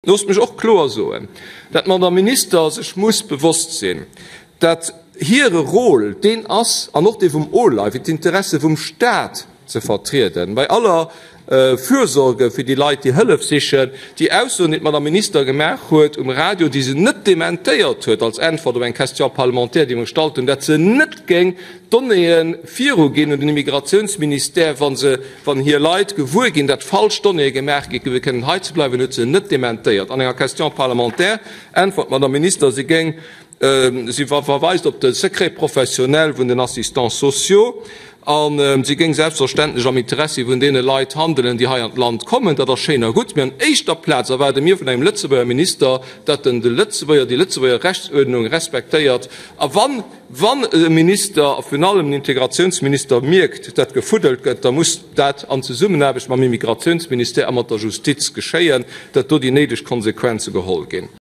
Loosst mech och kloer soen, dat d'Madame Minister sech muss bewosst sinn, dat hire Rôle deen ass, an och dee vum OLAI, fir d'Interesse vum Stat ze vertrieden, bei aller Fürsorge fir déi Leit, déi Hëllef sichen. Déi Aussoen, déi d'Madame Minister gemaach huet um Radio, déi se net dementéiert huet als Äntwert op eng Question parlementaire, déi mer gestallt hunn, dat se net géing Donnéeë viruginn un den Immigrationsministère, wa se, wann hir Leit gewuer ginn, dat falsch Donnéeë gemaach gi fir kënnen hei ze bleiwen, huet se net dementéiert. An enger Question parlementaire äntwert d'Madame Minister, si géing Si verweist op de Secret professionnel vun den Assistants sociaux a si géing selbstverständlech am Interessi vun deene Leit handelen, déi hei an d'Land kommen. Dat ass schéin a gutt, mee an éischter Plaz erwaarde mir vun engem Lëtzebuerger Minister, datt en de Lëtzebuerger, déi Lëtzebuerger Rechtsuerdnung respektéiert. A wann, wann e Minister, a virun allem en Integrationsminister, mierkt, datt gefuddelt gëtt, da muss dat an Zesummenaarbecht mam Immigrationsministère a mat der Justiz geschéien, datt do déi néideg Konsequenze geholl ginn.